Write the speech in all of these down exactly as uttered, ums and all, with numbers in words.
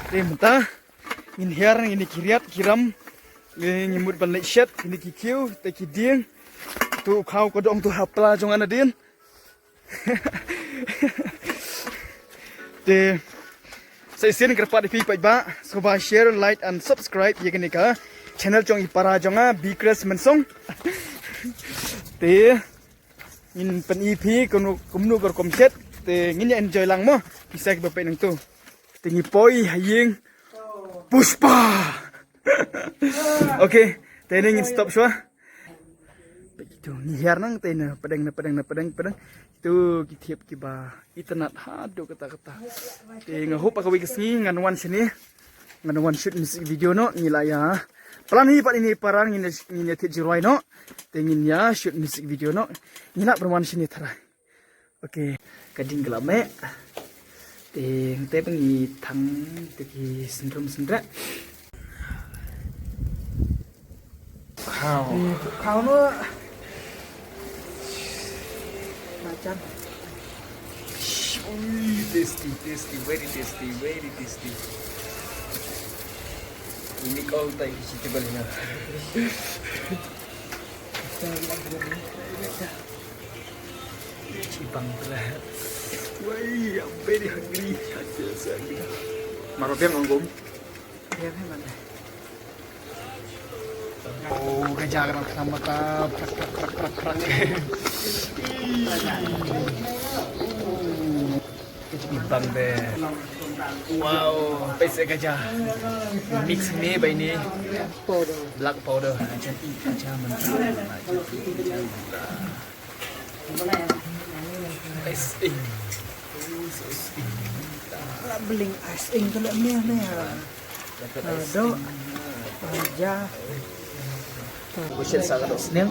Te mynta ngin hiar ngin ki riat ki ram, ngin mut ban leit shet ngin ki kiew te ki dieng. Tu khaw ka dong tu hapla jong ana din. Te sa shisien kyrpad ïa phi paidbah, sngewbha share, like and subscribe ïa kane ka channel jong i para jong nga Bikres Mynsong. Te ngin pyni phi kumno kumno ka rukom shet. Te ngin ïa enjoy lang mo. Pisa kiba peit nangtu. Te ngi poi ha ïing Pushpa. Okay, te ne ngin stop shuwa. Peit tu ngi hiar nangta na pdeng na pdeng na pdeng pdeng. Tu ki thiep kiba itynnad haduh katta katta. Te nga hope ha kawei ka sngi ngan wan shane. Ngan wan shoot music video noh, ngi la ïa plan hi pat ine i para ngin ïa, ngin ïa thied jingrwai noh. Te ngin ïa shoot music video noh. Ngi lah ban wan shane tharai. Okay. Ka ding ka la meh. Te ngte ba ngi thang te ki syndrom syndra. Khaw. Khaw noh. Macam. Ui, tasty, tasty, very tasty, very tasty. Ini kau tak isi coba ni. Cibang tu lah. Wai, I'm very hungry. Maro biang ngom. Biang hai mana? Oh, ka ja ka dang khnam mata. Prak, prak, prak, prak, prak. Ka ja ibang de. Wow, peit seh ka ja. Mix me bai ni. Powder. Black powder. Ka ja i, ka ja mantap. Ka ja mantap. Ice ink. Ice ink. La bling ice ink tu la meh meh. Dapat ice ink. Doh. Ah, ja. Ko shet sa ka doh sniang.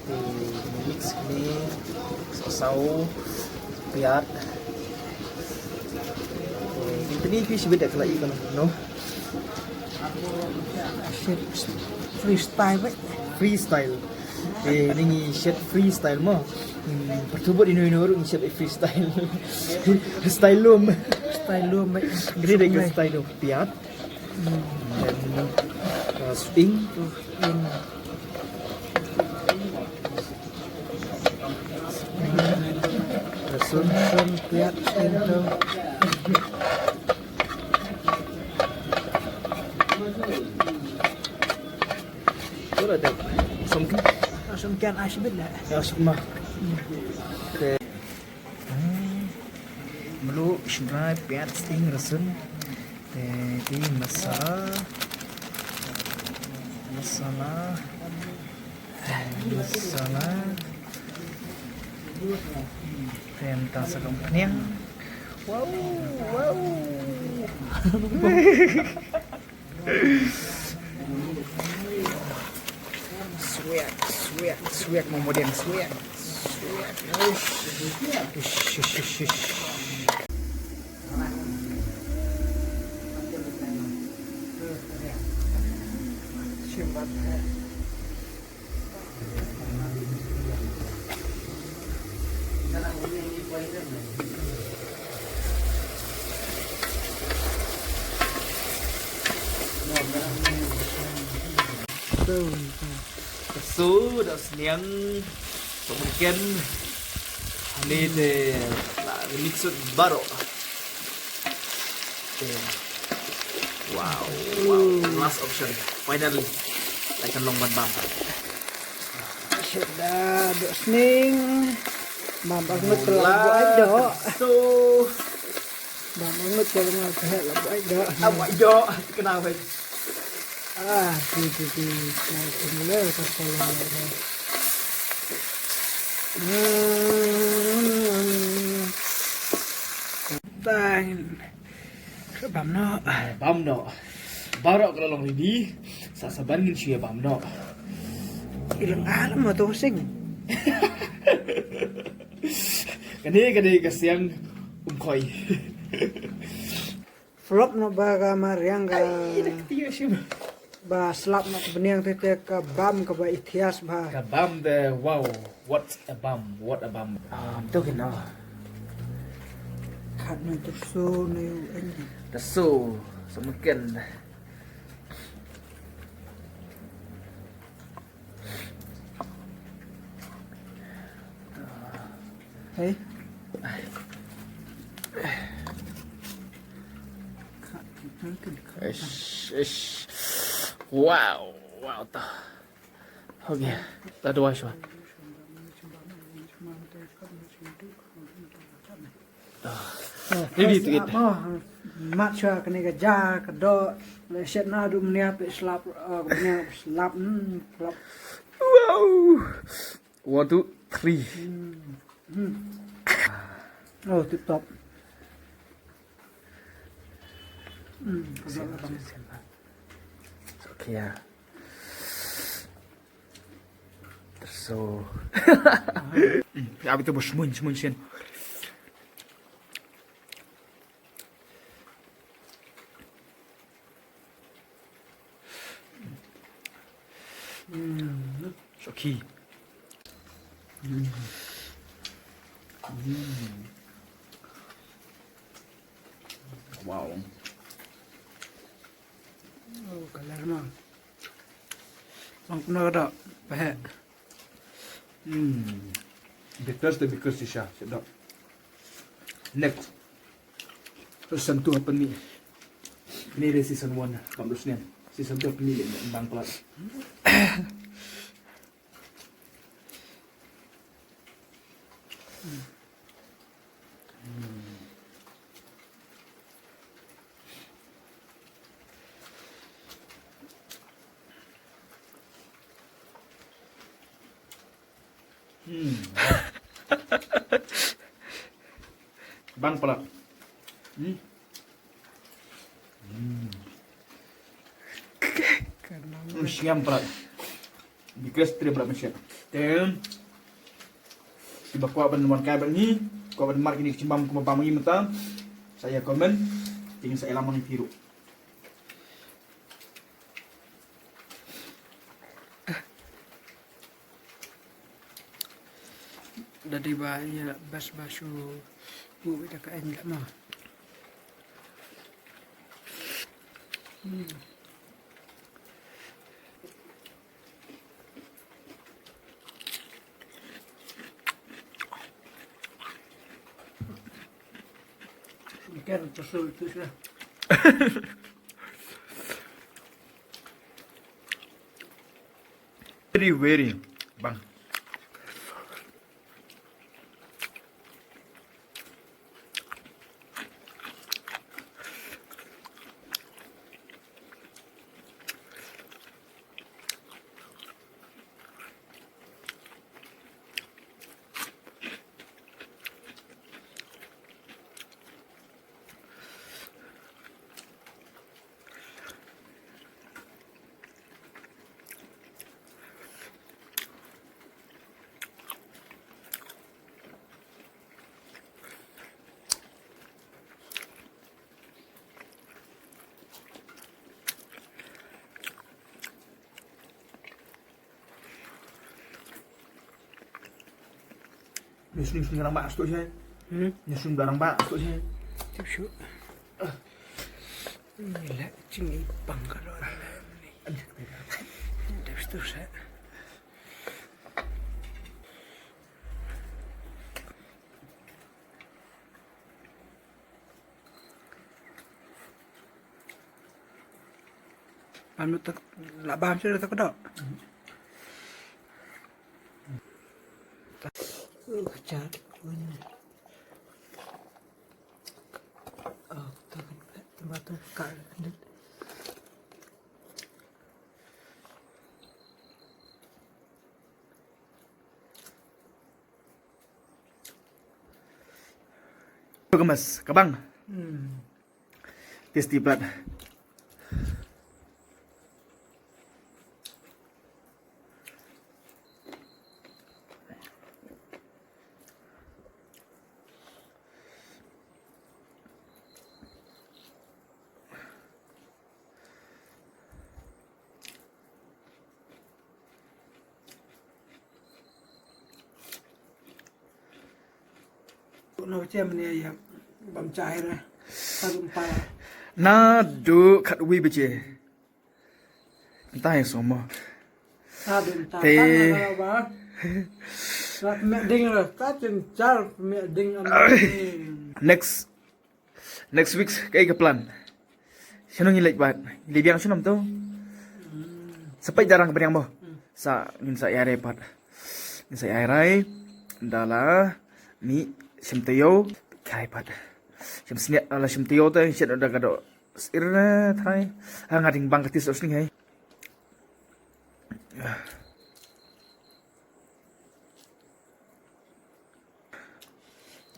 Te mix ni. Saw saw. Piat. Te ini phi shibit ïa ka la i ka no. Shet freestyle bha. Freestyle. Eh, ni ngi shet freestyle mo. Hmm, pyrthuh bad ino ino ruh ngi shet freestyle. Style lum. Style lum bha. Gre dei ka style lum. Piat. Hmm. Then, uh, swing. Swing. Lashun. Lashun, piat, swing tu. Ito na dep. Something. Something ai shibit la. Ya, sukma. Okay. Hmm. Mluh, shynrai, piat, sting, lashun. Te, te masala. Masala. Masala. Te mynta sa ka umphniang. Wow, wow. Swiak, swiak, swiak, Momo Dian, swiak, swiak. Ush. Ush, ush, ush, ush. Shimbat hai. So, da sniang. So, mungkin. Ani te la mix baroh. Okay. Wow, wow. Last option. Finally. Lai kan long ban bam. Shit da, dok sning. Bam bangut ka long buai dok. So. Bam bangut ka long buai dok. Buai dok. Kenapa? Ah, di, di, di. Ka kumle ka kolong. Hmm. Bam noh. Bam noh. Baroh ka la long ready. Sa sa ban ngin shu ïa bam noh. Ilang alam ma to sing. Kane kane ka siang um khoi. Flop noh ba ka mariang ka. Ai, dak tiu shim. Ba slap noh ka bniang te te ka bam ka ba ithias ba. Ka bam de wow. What a bam, what a bam. Ah, to kino. Khat na to so na yu en. The so. Sa makan. Hey. Ish, ish. Wow, wow, ta. Okay, ta dua shwa. Ready to eat. Mat shwa kane ka ja ka doh. Shet na du mnia pe slap, eh, mnia slap, hmm, slap. Wow. One, two, three. Hmm. Hmm. Oh, tip top. Hmm. It's okay, yeah. So. Abi tu bos mun mun sien. Shoki. Wow. Oh, kalar ma. Bang kuna kada pahe. Hmm. Bitter, the bitter shisha. Sedap. Next. Season two happening. Ini ada season one. Kam terus ni. Season two happening. Bang pelat. Hmm. Bang pelat. Hmm. Hmm. Hmm, siam pelat. Bikres tri pelat masih. Tem. Kiba kwah ban wan kai bad ngi, kwah ban mad kine ki shimbam kumba bam ngi mynta. Sa ïa comment. Te ngin sa ïalam bad ngi ruh. Da dei ba ïa best ba shu buh da ka aiñ lama. Hmm. Ikan tersulut tu sudah. Very, very bang. Ni sning sning rang ba stok sih. Hmm? Ni sning rang ba stok sih. Tip shu. Ni la ching i pang ka ro. Tip stok sih. Ban mut tak la bam shu tak dok. Uh, ka cha. Oh, tak. Tempat tu ka. Ka mas, ka bang. Hmm. Tasty plat. Kuna chem ne ya. Bam chai na. Tadu empal. Naduh khatwei baje. Mynta hi sngewbha. Tadu mynta. Te. Tadu ba. Rat me ding la. Ka chin char me ding am. Next. Next week kaei ka plan? Shano ngin leit pat? Ngin leit biang shano mynta? Sa peit da rang ka biang mo. Sa ngin sa ïarai pat. Ngin sa ïarai da la mih shim taïew. Kai pat. Shim sniat la shim taïew te shet da ka doh sir na trai. Ha nga ding bang ka tis sning hai.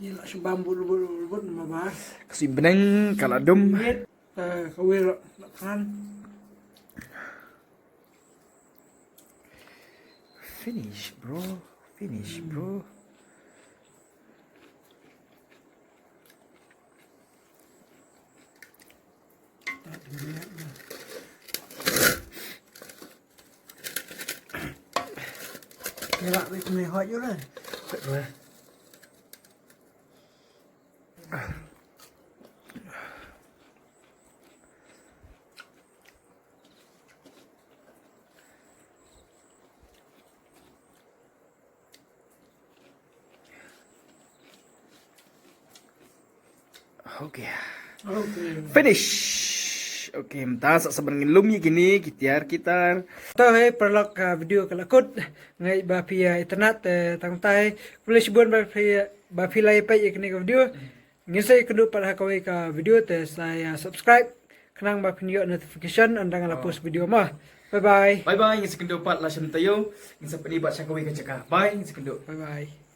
Ïa la shibam bul bul bul bul ma ba. Ka sui bneng ka la dum. Miet, eh, ka wir la kan. Finish, bro. Finish, bro. Ngi lah wei kumne hot ïa u re. Okay. Okay. Finish. Okay, mynta sa saban ngin lum ïa kine ki tiar ki tar. To hei paralok, ah, video ka la kut. Nga ngeit ba phi, ah, itynnad, eh, tang tai. Khublei shibun ba phi, ba phi la ïa peit ïa kane ka video. Ngin sa ïakynduh pat ha kawei ka video te sa ïa subscribe. Khnang ba phin ïoh notification ynda nga la post video mo. Bye bye. Bye bye, ngin sa ïakynduh pat la shim taïew. Ngin sa pyni pat sha kawei ka jaka. Bye, ngin sa ïakynduh. Bye bye.